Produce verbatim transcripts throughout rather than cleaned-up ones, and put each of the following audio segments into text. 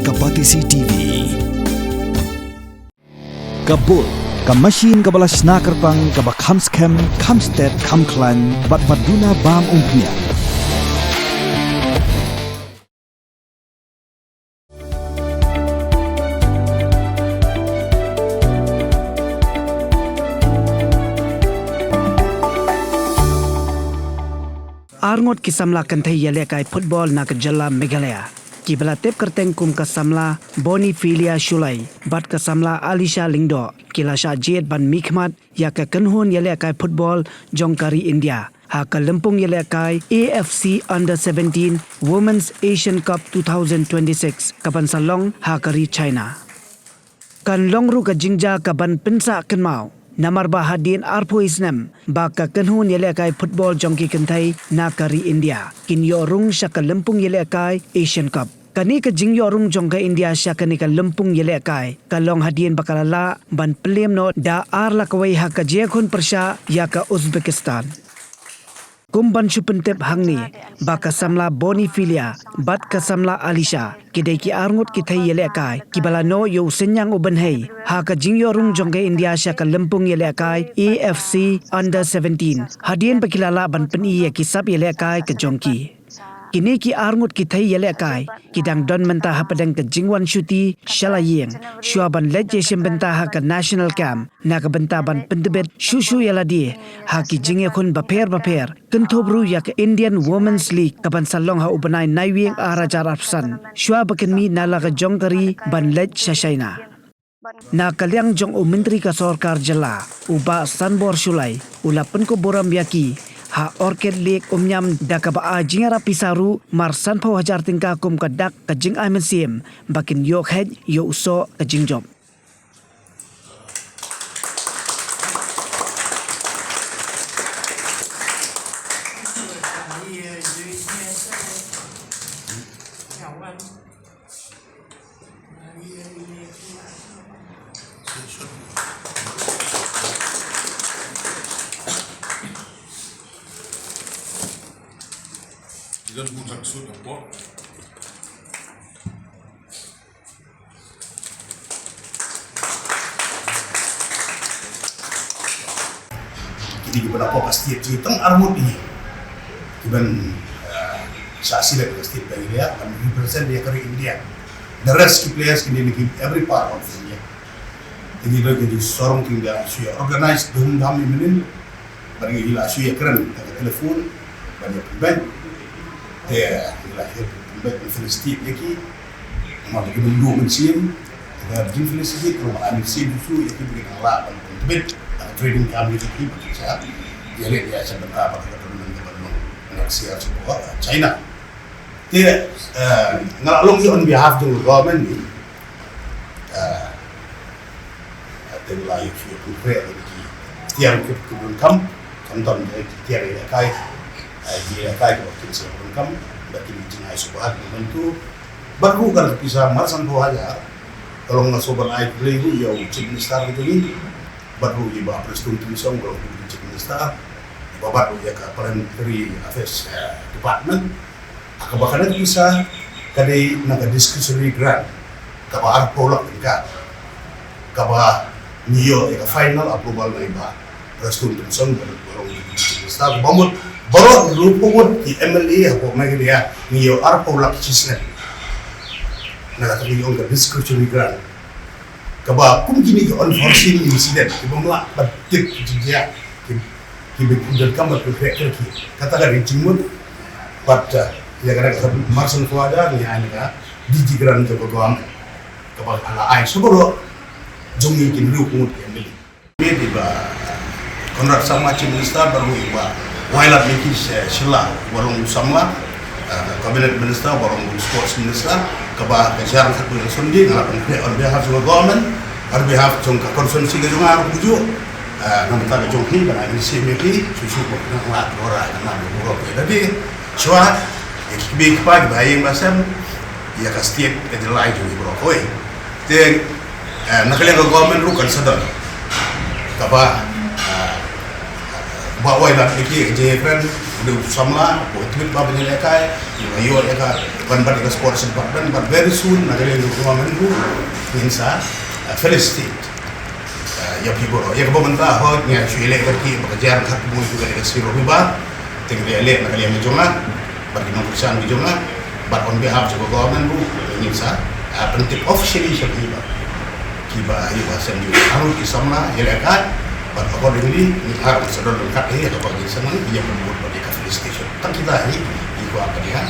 Ka Batesi T V. Ka Bull, ka machine kaba la shna kyrpang, kaba kham skhem, kham stet, kham khlaiñ, bad ba duna bam umphniang. Arngut ki samla kynthei ïalehkai football na ka jylla Meghalaya, kiba la tip kyrteng kum ka samla Boniphilia Shullai bad ka samla Alisha Lyngdoh, ki la shah jied ban mihkhmat ïa ka kynhun ïalehkai football jong ka ri India ha ka lympung ïalehkai A F C Under seventeen Women's Asian Cup two thousand twenty-six, kaban sa long ha ka ri China. Kan long ruh ka jingjia kaban pynsah kynmaw, namar ba hadien arphew snem ba ka kynhun ïalehkai football jong ki kynthei na ka ri India kin ïoh rung sha ka lympung ïalehkai Asian Cup. Kane ka jingïoh rung jong ka India sha kane ka lympung ïalehkai ka long hadien ba ka la lah ban pynlem noh da ar la kawei ha ka jingïakhun pyrshah ïa ka Uzbekistan. Kum ban shu pyntip hangne ba ka samla Boniphilia bad ka samla Alisha ki dei ki arngut ki thei ïalehkai kiba la noh ïa u synñiang u bynhei ha ka jingïoh rung jong ka India sha ka lympung ïalehkai A F C Under seventeen, hadien ba ki la lah ban pyni ïa ki sap ïalehkai ka jong ki. Kine ki arngut ki thei ïalehkai ki dang don mynta hapdeng ka jingwan shuti sha la ïing, shuwa ban leit ïashim bynta ha ka national camp, na ka bynta ban pyntbit shuh shuh ïa lade ha ki jingïakhun bapher bapher, kynthup ruh ïa ka Indian Women's League kaban sa long ha u bnai Naiwieng ar hajar arphew san, shuwa ba kin mih na la ka jong ka ri ban leit sha China. Na ka liang jong u Myntri ka Sorkar Jylla, u Bah Sanbor Shullai, u la pynkup burom ïa ki ha Orchid Lake Umïam da kaba ai jingïarap pisa ruh mar sanphew hajar tyngka kum ka dak ka jingai mynsiem ba kin ïoh kheit ïa u soh ka jingjop. Kine kiba la pop ha state jong ngi tang arngut ïa ngi kiban, eh, shah select ha state ba ngi leh ban represent ïa ka ri India. The rest ki players kine na ki every part of India. Te ngi don ka jingsngew sngewthuh ba shu ïa organize dum dam ïa mynnin. Bad ngi la shu ïa kren ha ka telephone ban ïa pynbeit. Te ngi la shu ïa pynbeit ban felicitate ïa ki. Namar ba ki dang duh mynsiem. Te ka jingfelicitate ka long ba ai mynsiem shuh shuh ïa ki ba ki dang lah ban pynbeit ha ka training camp ïa ki ba ki sa ïa leit ïa sha bynta bad ha ka tournament kaba long next year sha China. Te, eh, nga la long hi on behalf jong ka government ni. Eh, te la ïa shu pynkreh ïa ki tiar ki ki bun kam, kam tam ïa ki tiar ïalehkai, eh, ki ïalehkai ki ba kin sa bun kam, ba kin jingai sngewbha ki bun tu. Bad ruh ka pisa mar sanphew hajar, ka long nga sngewbha ban ai khublei ruh ïa u Chief Minister ka jong ngi. Bad ruh ïa i Bah Prestone Tynsong, ka long Deputy Chief Minister. Bad ruh ïa ka Parliamentary Affairs, eh, Department. Kaba kane ka pisa ka dei na ka discretionary grant kaba arphew lak tyngka, kaba ngi ïoh ïa ka final approval na i Bah Prestone Tynsong, ba long Deputy Chief Minister, kaba mut baroh arphew ngut ki M L A hapoh Meghalaya ngi ïoh arphew lak shisnem. Na kata ngi ong ka discretionary grant. Kaba kum kine ki unforeseen incident, kiba ym lah ban tip ki jingjia, ki, kiba ki donkam ban pynkreh ki. Kata ka dei jingmut, bad, eh, ïa kane ka mar sanphew hajar ngi ai na ka D G grant jong ka government. Kaba la ai sha baroh jong ngi ki hynriewphew ngut ki M L A. Mynta i Bah Conrad Sangma Chief Minister, bad ruh i Bah Wailadmiki Shylla, uba long u samla, eh, Cabinet Minister, uba long u Sports Minister, kaba ka jingïarap ka dei shuh shuh, nga la pynkhreh on behalf jong ka government, on behalf jong ka constituency ka jong nga ruh kumjuh, eh, na ka bynta ka jong phi, ban ai mynsiem ïa phi, shuh shuh ba phin nang lad lora ïa ka nam ïa ka burom ïa lade, shuwa ïa ki kmie ki kpa, ki bahaïing bahasem, ïa ka state, ka jylla jong ngi baroh kawei. Te, eh, na ka liang ka government ruh kan sa don kaba, eh, Bah Wailadmiki, ka jingïakren Dei u samla, u tbit ba ban ïalehkai, ïa ka, ïa ka, ban bat ïa ka sports department, but very soon, na ka liang jong ka government ruh, ngin sa, uh, felicitate. Uh, ïa phi baroh, ïa kaba mynta, hooid, nga shu ïaleh kyrkieh, ba ka jia ryngkat kumno ïa ka State Rugby Board, te ngi ïaleh na ka liang jong nga, bad ki nongkyrshan ki jong nga, bad on behalf jong ka government ruh, ngin sa, uh, pyntip officially sha phi ba. Kiba ïa ba seng ju arut ki samla ïalehkai, bad accordingly ngi arut sa don ryngkat ïa kaba ngi seng ïa ka board bad ïa ka felicitation. Tang kita hi ïa ka kane ka,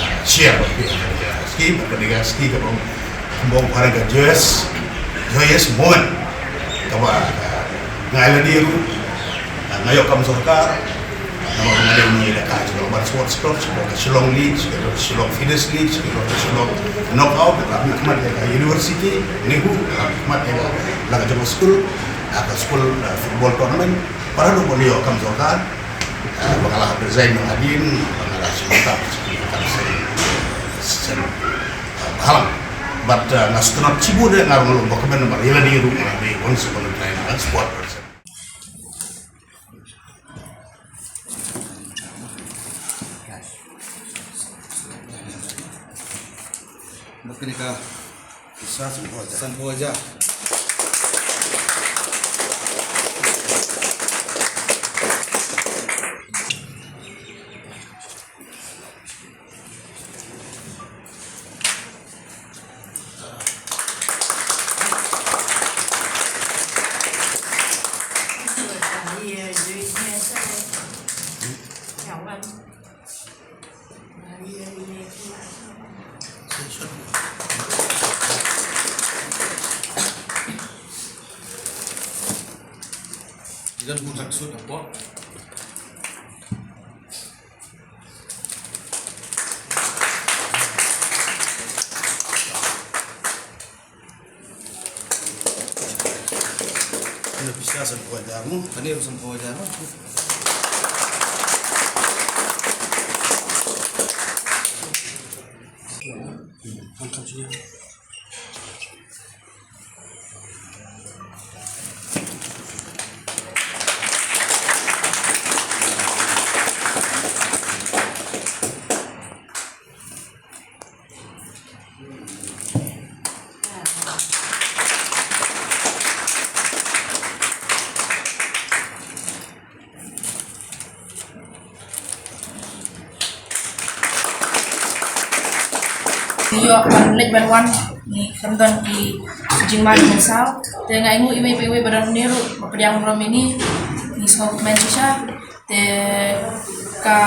ah, share bad ïa ka kane ka ski bad kane ka ski kaba ong kaba ong para ka joyous, joyous moment kaba, ah, nga ïa lade ruh, ah, nga ïoh kam sorkar. Namar nga dei u nongïalehkai jong ka Urban Sports Club, jong ka Shillong League, jong ka Shillong Feeders League, jong ka Shillong Knockout, ka la khmat ïa ka university, NEHU, ka la khmat ïa ka, la ka jong ka skul, ah, ka skul, ah, football tournament, para ruh ba ngi ïoh kam sorkar, ah, ba nga la hap resign noh hadien, ba nga la shu tap, shu tap, shu tap, shu tap, ah, bhalang. But, ah, nga sngewtynnat shibun de nga ruh nga long ba kmen namar ïa lade ruh nga la dei once upon a time a sport person. Bad kane ka San phew hajar. San phew hajar. Ilan bulan sut apa? Kane pisa san phew hajar mo? Kane san phew hajar mo? Ngi ïoh ban leit ban wan, ngi khlem don ki jingma jingsaw. Te nga ainguh iwei pa iwei ba don hangne ruh ba pdiang burom ïa ngi, ngi sngewkmen shisha. Te ka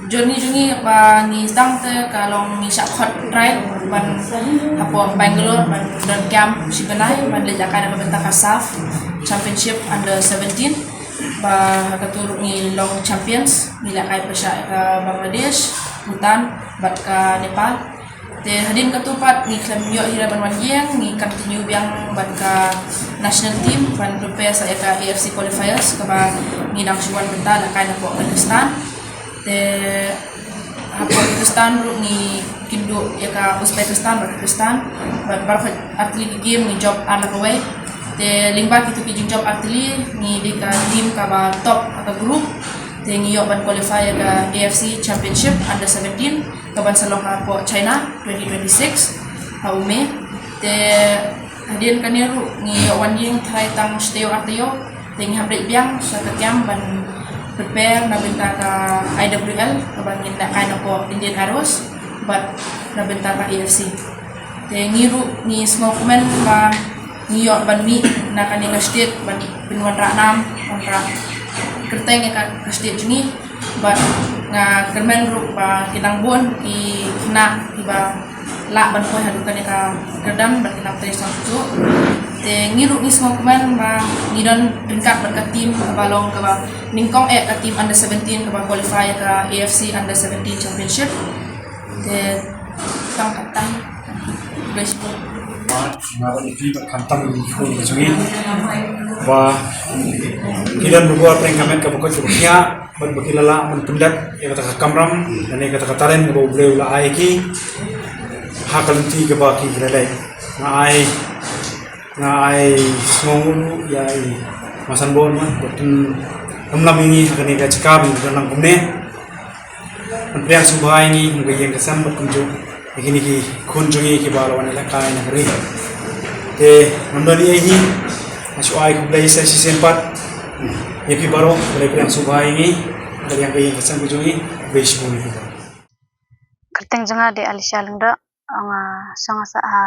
journey jong ngi ba ngi sdang te ka long ngi shah khot trial ban hapoh Bangalore ban don camp shi bnai ban leit lehkai na ka bynta ka SAFF Championship under seventeen. Ba ha katu ruh ngi long champions, ngi lehkai pyrshah ka Bangladesh, Bhutan bad ka Nepal. Te hadien katu pat ngi khlem ïoh hi ruh ban wan ïeng, ngi continue biang bad ka national team ban prepare sa ïa ka AFC qualifiers kaba ngi dang shu wan bynta lehkai napoh Pakistan. Te hapoh Pakistan ruh ngi kynduh ïa ka Uzbekistan bad Pakistan. Bad baroh artylli ki game ngi jop ar la kawei. Te lyngba kitu ki jingjop artylli ngi dei ka team kaba top ha ka group. Te ngi ïoh ban qualify ïa ka AFC Championship under seventeen kaban sa long hapoh China twenty twenty-six ha u May. Te hadien kane ruh ngi ïoh wan ïeng tharai tang shi taïew ar taïew. Te ngi hap leit biang sha ka camp ban prepare na bynta ka IWL kaba ngin lehkai napoh Indian Arrows bad na bynta ka AFC. Te ngi ruh ngi sngewkmen ba ngi ïoh ban mih na kane ka state ban pynwanrah nam, wanrah kyrteng ïa ka, ka state jong ngi. Bad nga kyrmen ruh ba ki dang bun ki khynnah kiba lah ban poi haduh kane ka kyrdan bad ki dang trei sngewthuh. Te ngi ruh ngi sngewkmen ba ngi don ryngkat bad ka team kaba long kaba nyngkong eh, ka team under seventeen kaba qualify ïa ka AFC under seventeen championship. Te tang katang. Khublei shibun. Nga ruh ngi kyrpad khamtam ïa ki khun ka jong ngi ba ki don bor pyrshah ka met kaba koit kaba khiah. Bad ba ki la lah ban pyndep ïa kata ka kamram lane kata ka talent kaba U Blei u la ai ïa ki ha ka lynti kaba ki la leh. Nga ai, nga ai sngewnguh ïa i Ma Sanbor, ma, ba pyn, Ym lam ïa ngi ha kane ka jaka ba ngi don lang kumne. Ngan pdiang sngewbha ïa ngi kum ka ïing ka sem bad kumjuh ïa kine ki khun jong ngi kiba la wan ïalehkai na ka ri. Te ngam don ei ei hi. Nga shu ai khublei sa shisien pat ïa phi baroh, khublei pdiang sngewbha ïa ngi. Khublei ïa ka ïing ka sem ka jong ngi. Khublei shibun ïa phi baroh. Kyrteng jong nga dei Alicia Lyngdoh, nga shong sah ha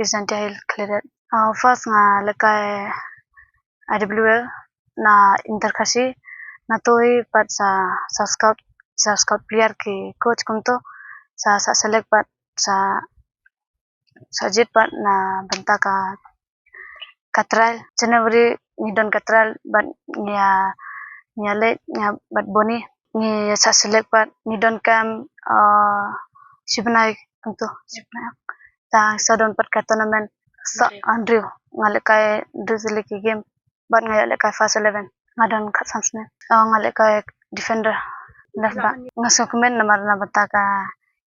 East Jaintia Hills Khliehriat. Ah, first nga lehkai I W L na Inter Khasi, na to hi pat sa, sa scout, sa scout player ki coach kumto, sa, sa select pat sa, sa jied pat na bynta ka, ka trial. January ngi don ka trial bad ngi ïa, ngi ïa leit ngi ïa bad Boni, ngi ïa sa select pat, ngi don camp, ah, shi bnai kumto, shi bnai. Ta sa don pat ka tournament sa Andrew, nga lehkai Andrew Zelicky game bad nga ïoh lehkai first eleven. Nga don khatsan snem. Oh, nga lehkai defender, left back. Nga sngewkmen namar na bynta ka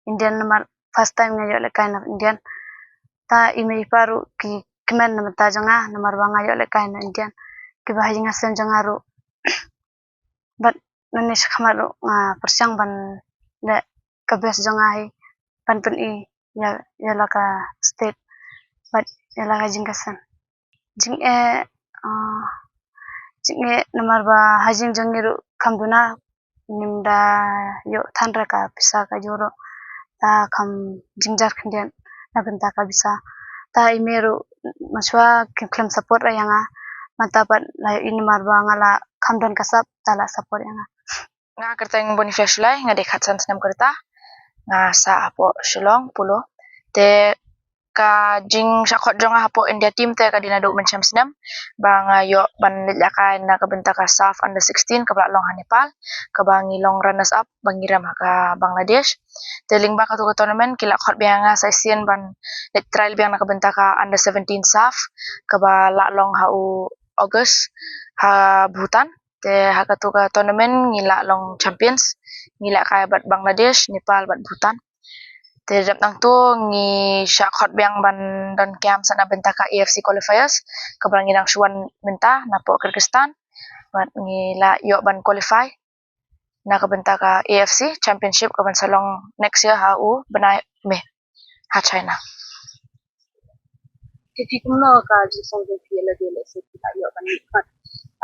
Indian, namar first time nga ïoh lehkai na Indian. Ta i mei i pa ruh ki kmen na bynta jong nga namar ba nga ïoh lehkai na Indian. Kiba ha ïing ha sem jong nga ruh bad nangne shakhmat ruh nga pyrshang ban leh ka best jong nga hi ban pyni ïa, ïa la ka state bad ïa la ka jingkasem. Jingeh, ah, jingeh namar ba ha ïing jong ngi ruh kham duna, ngim da ïoh than re ka pisa ka jong ruh, ta kham jynjar khyndiat na bynta ka pisa. Ta i mei ruh mynshuwa kim khlem support re ïa nga, mynta pat la ïohi namar ba nga la kham don ka sap, ta la support ïa nga. Nga kyrteng Boniface Shullai, nga dei khatsan snem ka rta, nga sah hapoh Shillong Polo. Te ka jingshah khot jong nga hapoh India team te ka dei naduh mynshem snem ba nga ïoh ban leit lehkai na ka bynta ka SAFF under sixteen kaba la long ha Nepal, kaba ngi long runners up ba ngi rem ha ka Bangladesh. Te lyngba katu ka tournament ki la khot biang nga sa shisien ban leit trial biang na ka bynta ka under seventeen SAFF kaba la long ha u August ha Bhutan. Te ha katu ka tournament ngi la long champions, ngi lehkai bad Bangladesh, Nepal bad Bhutan. Te dep nangtu ngi shah khot biang ban don camp sa na bynta ka A F C qualifiers kaba ngi dang shu wan mynta napoh Kyrgyzstan. Bad ngi la ïoh ban qualify na ka bynta ka A F C championship kaban sa long next year ha u bnai May ha China. Te phi kumno ka jingsngewsih phi lada lehse phi la ïoh ban mihpat,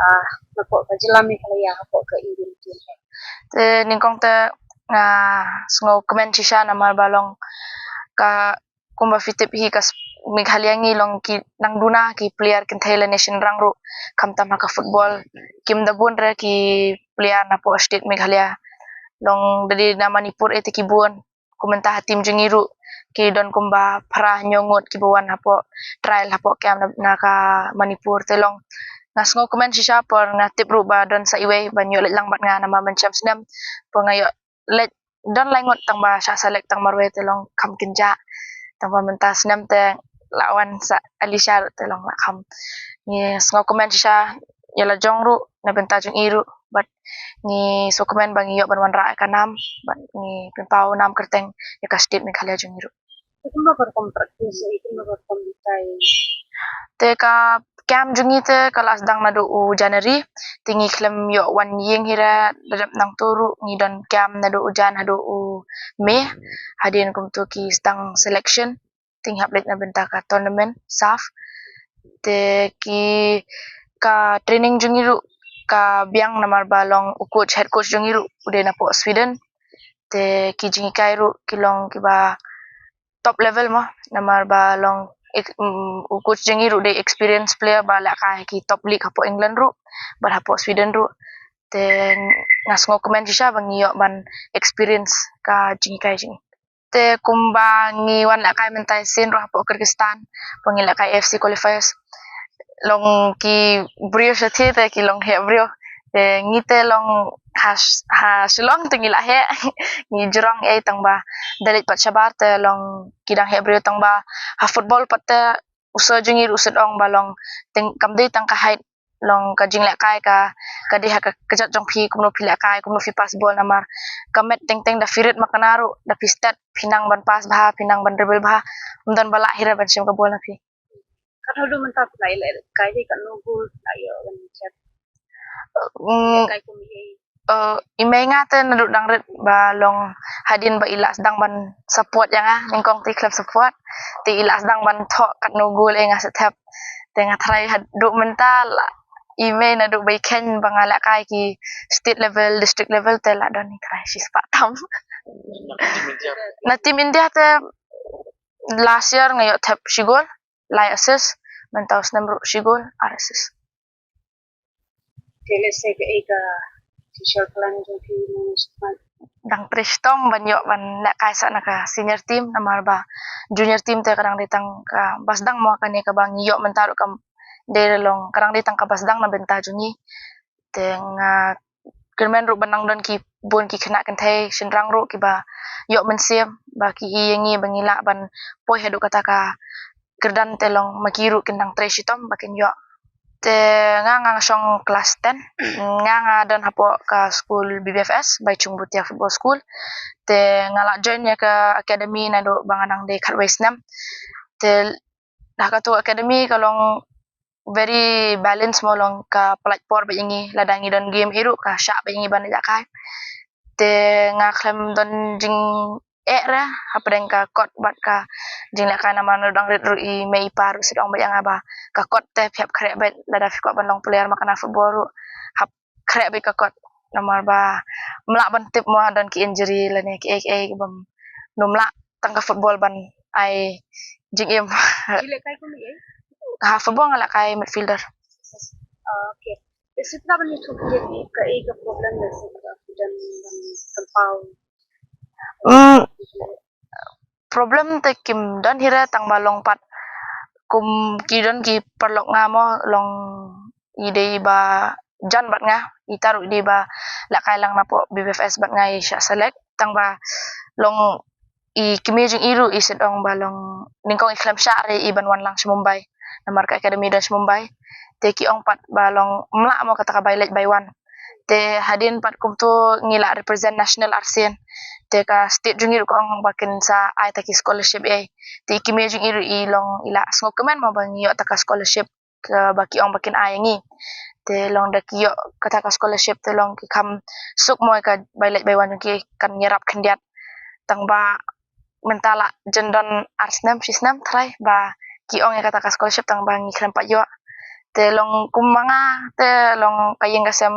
ah, napoh ka jylla Meghalaya hapoh ka Indian team? Te nyngkong te nga sngewkmen shisha namar ba long ka, kumba phi tip hi ka s-, Meghalaya ngi long ki nang duna ki player kynthei lane shynrang ruh khamtam ha ka football. Kim da bun re ki player napoh state Meghalaya. Long da dei na Manipur eh te ki bun. Kumta ha team jong ngi ruh ki don kumba phra hynñiew ngut kiba wan hapoh trial hapoh camp na, na ka Manipur. Te long nga sngewkmen shisha por nga tip ruh ba don sa iwei ban ïoh leit lang bad nga namar mynshem snem por nga ïoh leit don lai ngut tang ba shah select tang marwei te long kham kynjah. Tang ba mynta snem te la wan sa Alicia ruh te long la kham. Ngi sngewkmen shisha ïa la jong ruh na bynta jong i ruh bad ngi sngewkmen ba ngi ïoh ban wanrah ïa ka nam bad ngi pynpaw nam kyrteng ïa ka state Meghalaya jong i ruh. Te kumno ka rukom practice, te kumno ka rukom lehkai? Te ka camp jong ngi te ka la sdang naduh u January, te ngi khlem ïoh wan ïing hi re, da dep nangtu ruh ngi don camp naduh u Jan haduh u May. Hadien kumtu ki sdang selection, te ngi hap leit na bynta ka tournament SAFF. Te ki, ka training jong ngi ruh ka biang namar ba long u coach, head coach jong ngi ruh u dei napoh Sweden. Te ki jinghikai ruh ki long kiba top level mo, namar ba long ek-, mm, u coach jong ngi ruh dei experience player ba lehkai ha ki top league hapoh England ruh bad hapoh Sweden ruh. Te nga sngewkmen shisha ba ngi ïoh ban experience ka jinghikai jong ngi. Te kumba ngi wan lehkai mynta shisien ruh hapoh Kyrgyzstan ba ngi lehkai A F C qualifiers, long ki briew shathie te ki long heh briew. Te ngi te long ha, ha Shillong te ngi la heh, ngi jrong ei tang ba da leit pat shabar te long ki dang heh briew tang ba ha football pat te u sir jong ngi ruh u shu ong ba long teng kam dei tang ka height, long ka jinglehkai ka, ka dei ha ka, ka jait jong phi kumno phi lehkai, kumno phi pass ball namar ka met teng teng da phi rit makna ruh, da phi stet phi nang ban pass bha, phi nang ban dribble bha, ym don ba lah hi re ban shim ka ball na phi. Katno du mynta phi la ïalehkai, katno goal phi la ïoh ban jep? Mm, eh, i mei nga te naduh dang rit ba long hadien ba i la sdang ban support ïa nga, nyngkong te i khlem support, te i la sdang ban thoh katno goal ïa nga sa thep. Te nga try haduh mynta la i mei naduh ba i kheiñ ba nga lehkai ki state level, district level te la don i try shispah tam. Na team India te last year nga ïoh thep shi goal, lai assist, mynta u snem ruh shi goal, ar assist. Te lehse kaei ka future plan jong phi mynta? Dang trei shitom ban ïoh ban lehkai sa na ka senior team, namar ba junior team te ka dang dei tang kaba sdang mo, kane kaba ngi ïoh mynta ruh kam dei long, ka dang dei tang kaba sdang na bynta jong ngi. Te nga kyrmen ruh ba nang don ki bun ki khynnah kynthei shynrang ruh kiba ïoh mynsiem ba ki ïa ngi ba ngi lah ban poi haduh kata ka kyrdan, te long ma ki ruh kin dang trei shitom ba kin ïoh. Te nga, nga shong class ten. Nga, nga don hapoh ka school B B F S, Baichung Bhutia Football School. Te nga la join ïa ka academy naduh ba nga dang dei khatwei snem. Te ha katu academy ka long very balance mo, long ka pyllait por bad ïa ngi, lada ngi don game hi ruh ka shah bad ïa ngi ban ïakai. Te nga khlem don jingeh re hapdeng ka kot bad ka jinglehkai, namar naduh dang rit ruh i mei i pa ruh shu ong bad ïa nga ba ka kot te phi hap khreh bad, lada phi kwah ban long player makna football ruh hap khreh bad ka kot, namar ba ym lah ban tip mo, don ki injury lane kiei kiei bym, ym lah tang ka football ban ai jingim. Phi lehkai kum ei? Ha football nga lehkai midfielder. Ah, okay. Te shisha ban ïathuh khyndiat ïa kaei ka problem lehse kaba phi don ban kynmaw? Mm, problem te kim don hi re, tang ba long pat kum ki don ki paralok nga mo, long i dei ba jan bad nga, ita ruh i dei ba lehkai lang napoh B B F S bad nga, i shah select, tang ba long i kmie jong i ruh i shu ong ba long nyngkong i khlem shah re i ban wan lang sha Mumbai, namar ka academy don sha Mumbai. Te ki ong pat ba long ym lah mo kata ka bai leit bai wan. Te hadien pat kumto ngi la represent national arsien. Te ka state jong ngi ruh ka ong ba kin sa ai ta ki scholarship ei. Te i kmie jong i ruh i long i la sngewkmen mo ba ngi ïoh ta ka scholarship kaba ki ong ba kin ai ïa ngi. Te long da ki ïoh kata ka scholarship te long ki kham suk mo, ka bai leit bai wan jong ki kan ïarap khyndiat. Tang ba mynta la jan don ar snem shi snem trai ba ki ong ïa kata ka scholarship, tang ba ngi khlem pat ïoh. Te long kum ma nga te long ka ïing ka sem,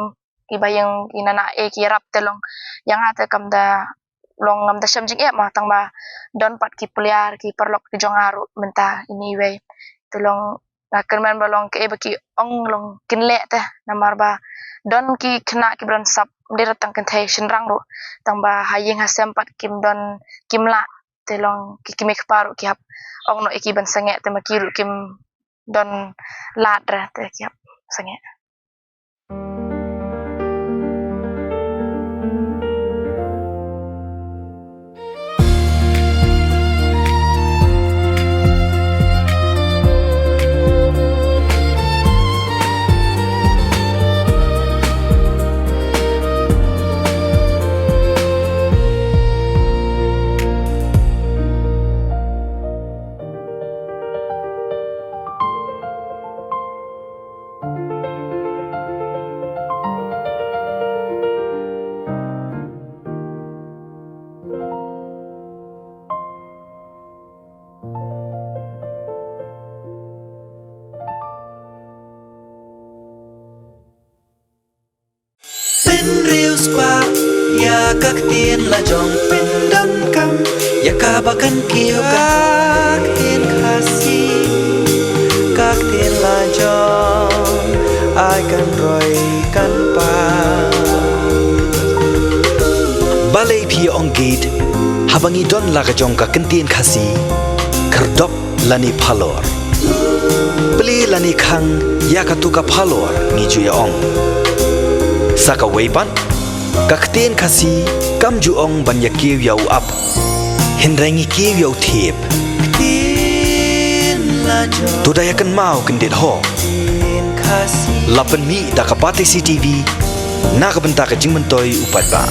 kiba ïeng ki nana eh ki ïarap, te long ïa nga te kam da long ngam da shem jingeh ma, tang ba don pat ki player ki paralok ki jong nga ruh mynta ine iwei. Te long nga kyrmen ba long kaei ba ki ong long kin leh te, namar ba don ki khynnah kiba don sap, ym dei re tang kynthei, shynrang ruh, tang ba ha ïing ha sem pat kim don, kim lah. Te long ki kmie kpa ruh ki hap ong noh ïa ki ban sangeh, te ma ki ruh kim don lad re te ki hap sangeh. Pynriewspah ïa ka ktien la jong, pyndonkam ïa kaba kan kiew ka ktien Khasi. Ka ktien la jong ai kan roi kan pang. Balei phi ong gate haba ngi don la ka jong ka ktien Khasi? Khyrdop lane phalor. Plie lane khang ïa katu ka phalor, ngi ju ïa ong. Sa kawei pat, ka ktien Khasi kam ju ong ban ïa kiew ïa u ap, hynrei ngi kiew ïa u thiep. To da ïa kynmaw kyndit ho. La pynmih da ka Batesi TV na ka bynta ka jingmyntoi u paidbah.